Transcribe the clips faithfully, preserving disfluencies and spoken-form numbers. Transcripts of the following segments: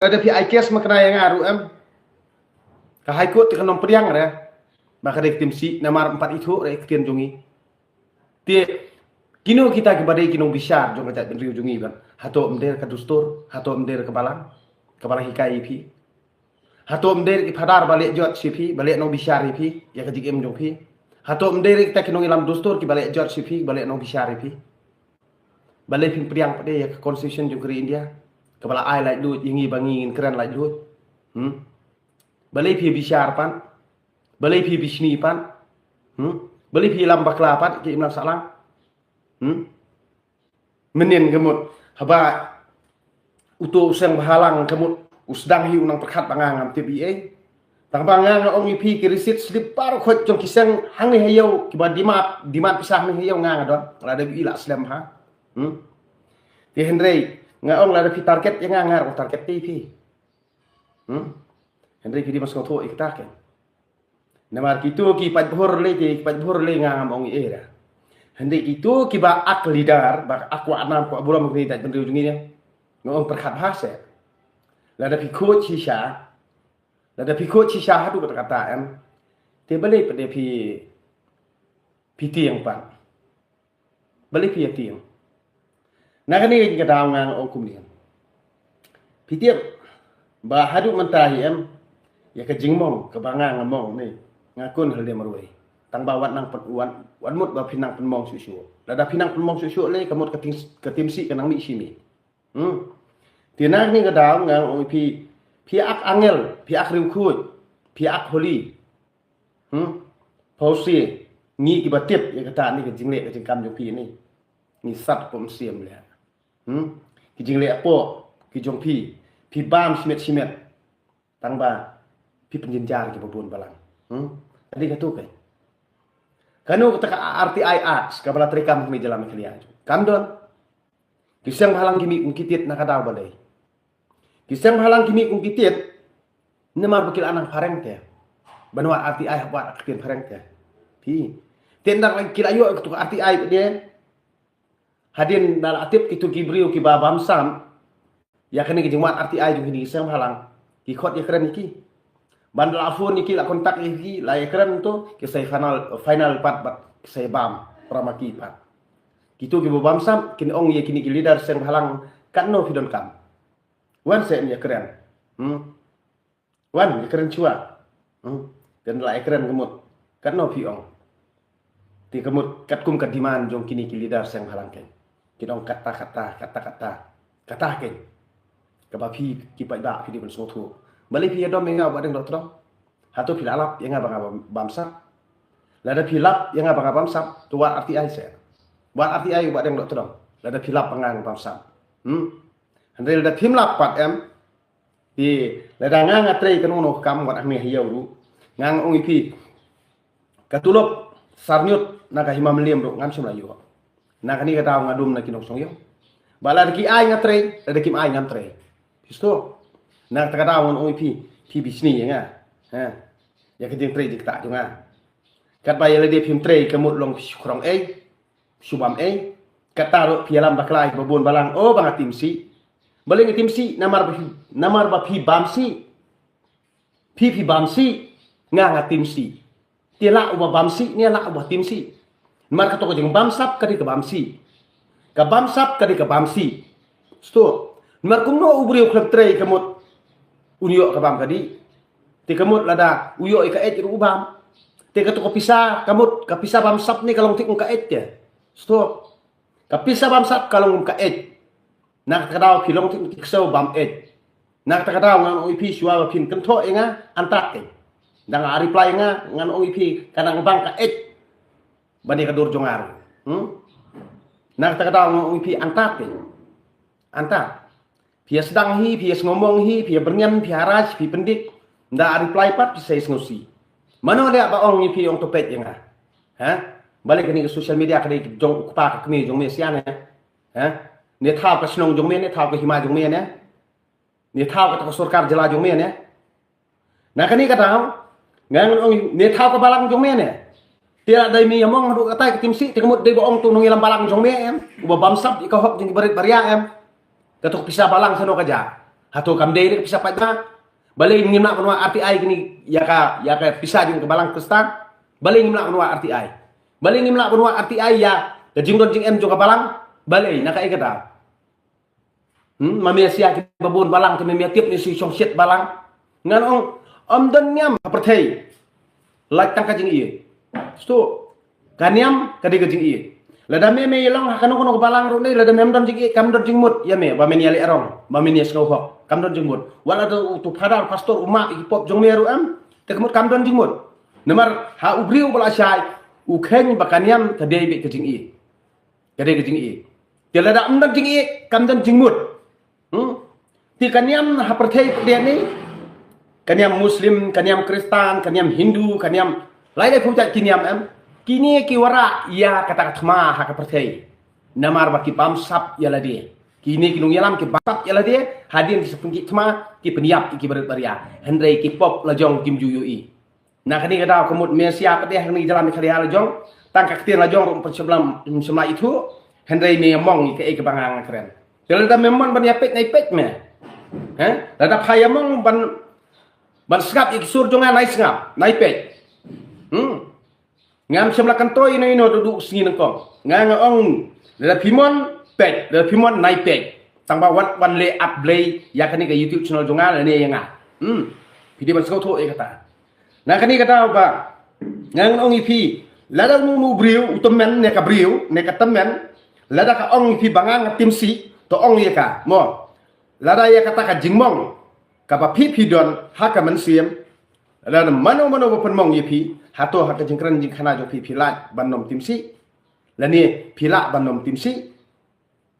Ada phi ai kes ma kane ïa nga ruh em. Ka High Court te kan ym pdiang re. Ba ka dei ka timsi namar ym pat ithuh re ka ktien jong ngi. Te kino kita kiba dei ki nongbishar jong ka jaitbynriew jong ngi ban. Hato ym dei ka dustur, hato ym dei ka balang, ka balang hikai ïa phi. Hato ym dei ki phadar ba leh jot ïa phi, ba leh nongbishar ïa phi, ïa ka jingim jong phi. Hato ym dei kita ki nongïalam dustur kiba leh jot ïa phi, ba leh nongbishar ïa phi. Balei phim pdiang pat ïa ka constitution jong ka ri India, kaba la ai laitluid ïa ngi ba ngi ngin kren laitluid. Hmm? Balei phi bishar pat? Balei phi bishni pat? Hmm? Balei phi lam bakla pat ki imlang sahlang? Hmm? Mynnin ka mut haba uto u Seng Bhalang ka mut u sdang hi u nang pyrkhat ba nga ngam tip ei ei. Tang ba nga nga ong ïa phi ki receipt slip baroh khoit jong ki seng hangne ha ïew kiba demand, demand pisa hangne ha ïew nga nga don. Lada phi la slem ha. Hmm? Te hynrei nga ong lada phi target ïa nga nga ruh target te ïa phi. Hmm? Hynrei phi dei ban sngewthuh ïa kata kein. Namar kito ki paidbah lei te, ki paidbah lei nga ngam ong ei ei re. Hynrei kito kiba ak leader, ba ak kwah nam kwah burom kane ka jaitbynriew jong ngi ne. Nga ong pyrkhat bha seh. Lada phi khuid shisha, lada phi khuid shisha haduh katta katta em. Te balei pat de phi, phi tieng pat. Balei phi ïa tieng? Na kane ka daw nga ong kumne. Phi tip ba haduh mynta hi em, ïa ka jingmong kaba nga nga mong ne, nga kun halde marwei. Tang ba wat nang pyn, wat, wat mut ba phi nang pynmong shuh shuh. Lada phi nang pynmong shuh shuh lei ka mut ka tim, ka timsi ka nang mih shi mih. Hmm. Te na kane ka daw nga ong phi, phi ak angel, phi ak riewkhuid, phi ak holi. Hmm? Pause, ngi kiba tip ïa kata ne ka jingleh ka jingkam jong phi ne. Ngi sat pom siem leh. Hmm? Ki jingleh apo, ki jong phi, phi bam shimet shimet. Tang ba phi pynjynjar kiba bun balang. Hmm? Ka dei kato kein. Kano kata ka R T I Act kaba la treikam ha ka jylla Meghalaya. Kam don. Ki Seng Bhalang ki mih kum ki tied na ka daw balei? Ki Seng Bhalang ki mih kum ki tied namar ba ki la nang phareng te. Ban wad R T I hap wad ha ka ktien phareng te. Phi. Te nda ki la ïoh ïa kato ka R T I pat de. Hadien da la tip kito ki briew kiba bamsap ïa kane ka jingwad R T I jong kine ki Seng Bhalang, ki khot ïakren ïa ki. Ban da la phone ïa ki, la contact ïa ki, la ïakren to, ki sa ïa final, final pat bad ki sa ïa bam para ma ki pat. Kito kiba bamsap kin ong ïa kine ki leader Seng Bhalang, katno phi donkam. Wan sa ïakren. Hmm. Wan ïakren shuwa. Hmm. Te la ïakren ka mut, katno phi ong. Te ka mut katkum ka demand jong kine ki leader Seng Bhalang kein. Kin ong kata, kata, kata, kata. Kata kein. Kaba phi ki paidbah phi dei ban sngewthuh. Balei phi ïadom ïa nga Bah Deng Dohtdong? Hato phi la lap ïa nga ba nga bam, bamsap? Lada phi lap ïa nga ba nga bamsap, to wad R T I seh. Wad R T I Bah Deng Dohtdong. Lada phi lap ba nga bamsap. Hmm? Hynrei lada phim lap pat em, te lada nga nga trei kano kano ka kam wat hangne ha ïew ruh, nga nga ong ïa phi, ka tulop sarñiut na ka hima mylliam ruh ngam shym la ïoh. Na kane ka daw nga dum na ki nongshong ïew. Ba lada ki ai nga trei, lada kim ai ngam trei. Phi sngewthuh? Na kata ka daw ngan ong ïa phi, phi bishni ïa nga. Ha. Ïa ka jingtrei jingktah jong nga. Katba ïa lade phim trei ka mut long phi shu krong ei, shu bam ei. Kata ruh phi ïalam bakla ïa kiba bun balang, oh, ba nga timsi. Balei nga timsi? Namar ba phi, namar ba phi bamsi. Phi phi bamsi, nga nga timsi. Te lah uba bamsi ne lah uba timsi. Namar kato ka jingbamsap ka dei ka bamsi. Ka bamsap ka dei ka bamsi. Sngewthuh? Namar kumno u briew u khlem trei ka mut un ïoh ka bam ka dih. Te ka mut lada u ïoh ïa ka eit ruh u bam. Te kato ka pisa ka mut, ka pisa bamsap ne ka long thik kum ka eit te. Sngewthuh? Ka pisa bamsap ka long kum ka eit. Na kata ka daw phi long thik kum ki ksew bam eit. Na kata ka daw ngan ong ïa phi shuwa ba phin kynthoh ïa nga, antad kein. Da nga reply ïa nga, ngan ong ïa phi ka nang bang ka eit ban ïa ka dur jong nga ruh. Hmm? Na kata ka daw ngan ong ïa phi antad kein. Antad. Phi ïa sdang hi, phi ïa sngewmong hi, phi ïa byrngem, phi ïa raj, phi pyndik. Nda reply pat phi sa ïa sngewsih. Mano leh ba ong ïa phi ong to peit ïa nga? Ha? Balei kane ka social media ka dei jong u kpa ka kmie jong me sha ne? Ha? Ne thaw ka shnong jong me ne, thaw ka hima jong me ne? Ne thaw ka sorkar jylla jong me ne? Na kane ka daw, nga ngan ong ne thaw ka balang jong me ne? Te la dei me ïa mong haduh katai ka timsi, te ka mut dei ba ong to nongïalam balang jong me em? Uba bamsap ïa ka hok jong ki barit baria em? Kato ka pisa balang shano ka jia? Hato kam dei re ka pisa paidbah? Balei ngim lah ban wad R T I kine ïa ka, ïa ka pisa jong ka balang Khristan? Balei ngim lah ban wad R T I? Balei ngim lah ban wad R T I ïa ka jingdon jingem jong ka balang? Balei, na kaei kata? Hmm, ma me sia kiba bun balang, te me me tip ne shu shong shit balang. Ngan ong, ym don niam ha pyrthei lait tang ka jingïeit. Stu, ka niam ka dei ka jingïeit. Lada me me ïalong ha kano kano ka balang ruh ne, lada mem don jingïeit, kam don jingmut ïa me ba men ïaleh rong, ba men ïasngew hok, kam don jingmut. Wat lada uto u phadar pastor u map ïa ki pop jong me ruh em, te ka mut kam don jingmut. Namar ha u briew ba la shai, u kheiñ ba ka niam ka dei beit ka jingïeit. Ka dei ka jingïeit. Te lada ym don jingïeit, kam don jingmut. Hmm? Te ka niam ha pyrthei pat de ne, ka niam Muslim, ka niam Khristan, ka niam Hindu, ka niam lai lai phew jait ki niam em. Kine ki wanrah ïa kata ka thma ha ka pyrthei. Namar ba ki bamsap ïa lade. Kine ki nongïalam ki bamsap ïa lade, hadien ki sa pynkhih thma, ki pynïap ïa ki barit baria. Hynrei ki pop la jong kim ju ïohi. Na kane ka daw ka mut me sia pat de hangne ka jylla Meghalaya la jong, tang ka ktien la jong ruh ym shym la, ym shym la ithuh, hynrei me ïamong ïa kaei kaba nga nga kren. Te lada me mon ban ïapeit, nai peit me. He? Lada pha ïamong ban, ban sngap ïa ki sur jong nga, nai sngap, nai peit. Hmm. Ngam shym la kyntu ïano ïano duh duh sngi nyngkong. Nga nga ong, lada phi mon, peit, lada phi mon, nai peit. Tang ba wat wan leh ap Blei ïa kane ka YouTube channel jong nga lane ïa nga. Hmm. Phi dei ban sngewthuh ïa kata. Na kane ka daw ba nga ngan ong ïa phi, lada uno uno u briew, u tymmen ne ka briew ne ka tymmen, lada ka ong ïa phi ba nga nga tim sih, to ong ïa ka mo. Lada ïa kata ka jingmong kaba phi phi don ha ka mynsiem, lada mano mano ba pynmong ïa phi, hato ha ka jingkren jingkhana jong phi phi lah ban ym tim sih? Lane phi lah ban ym tim sih?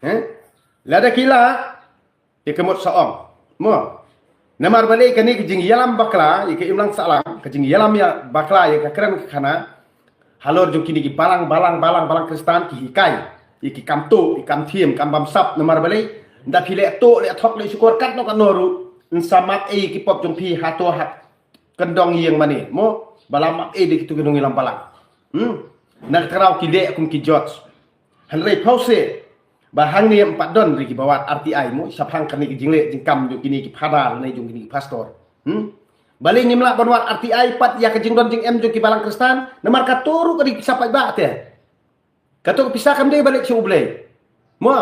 He? Lada ki lah, te ka mut sa ong. Mo. Namar balei kane ka jingïalam bakla ïa ka imlang sahlang, ka jingïalam ïa bakla ïa ka kren ka khana halor jong kine ki balang, balang, balang, balang Khristan ki hikai ïa ki kam tuh, ïa ki kam thiem, kam bamsap. Namar balei, ynda phi leh tuh, leh thok, leh shukor katno katno ruh, yn sa map ei ïa ki pop jong phi hato ha kyndong ïing mane mo, ba la map ei da kitu ki nongïalam balang. Hmm. Na ka tnga ki leh kum ki judge. Hynrei pause ba hangne ym pat don re kiba wad R T I mo, shaphang kane ka jingleh jingkam jong kine ki phadar ne jong kine ki pastor. Hmm. Balei ngim lah ban wad R T I pat ïa ka jingdon jingem jong ki balang Khristan? Namar kato ruh ka dei pisa paidbah te. Kato ka pisa kam dei ba leit sha U Blei. Mo,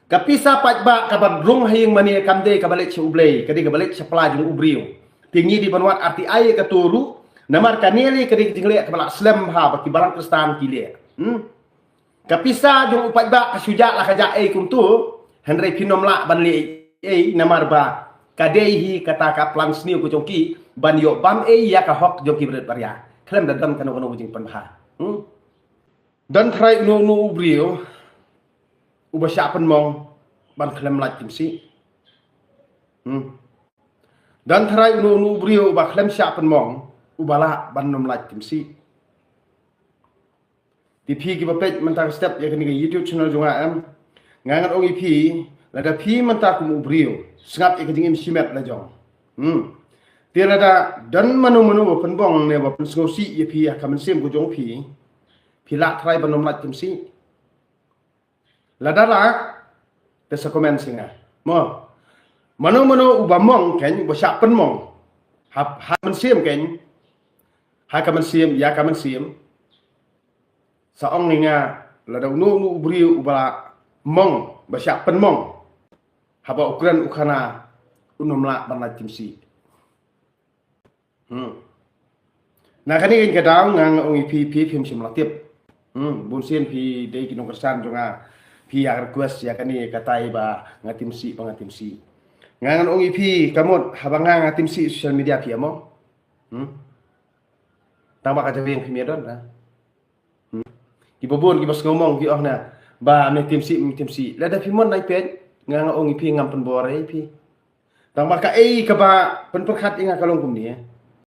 ka pisa paidbah kaba rung ha ïing mane kam dei kaba leit sha U Blei, ka dei kaba leit sha pla jong u briew. Te ngi dei ban wad R T I ïa kato ruh, namar kane le ka dei ka jingleh kaba la slem ha ba ki balang Khristan ki leh. Hmm. Ka pisa jong u paidbah ka shu jah la ka jah ei kumto, hynrei phin ym lah ban leh ei namar ba ka dei hi kata ka plan sniew ka jong ki ban ïoh bam ei ïa ka hok jong ki barit baria. Khlem da don kano kano ka jingpynbha. Hmm. Don tharai uno uno u briew uba shah pynmong ban khlem lait tim sih. Hmm. Don tharai uno uno u briew uba khlem shah pynmong uba lah ban ym lait tim sih. Te phi kiba peit mynta ka step ïa kane ka YouTube channel jong nga em, nga ngan ong ïa phi, lada phi mynta kum u briew sngap ïa ka jingim shimet la jong. Hmm. Te lada don mano mano ba pynbong ne ba pynsngewsih ïa phi ha ka mynsiem ka jong phi, phi lah tharai ban ym lait tim sih? Lada lah, te sa comment sha nga. Mo. Mano mano uba mong kein, uba shah pynmong ha, ha mynsiem kein, ha ka mynsiem, ïa ka mynsiem. Sa ong ïa nga, lada uno uno u briew uba mong, ba shah pynmong, haba u kren u khana, un ym lah ban lait tim sih. Hmm. Na kane ka daw nga ngan ong ïa phi, phi phim shym la tip. Hmm, bun sien phi dei ki nongkyrshan jong nga, phi ïa request ïa kane katai ba nga tim sih, ba nga tim sih. Nga ngan ong ïa phi, ka mut haba nga nga tim sih social media phi ïa mong. Hmm. Tang ba ka jabieng phim ïa don na. Hmm. Kiba bun kiba sngew mong ki ong na ba me tim sih, me tim sih. Lada phi mon nai peit, nga ngan ong ïa phi ngam pynbor ïa phi. Tang ba kaei kaba pynpyrkhat ïa nga ka long kumne.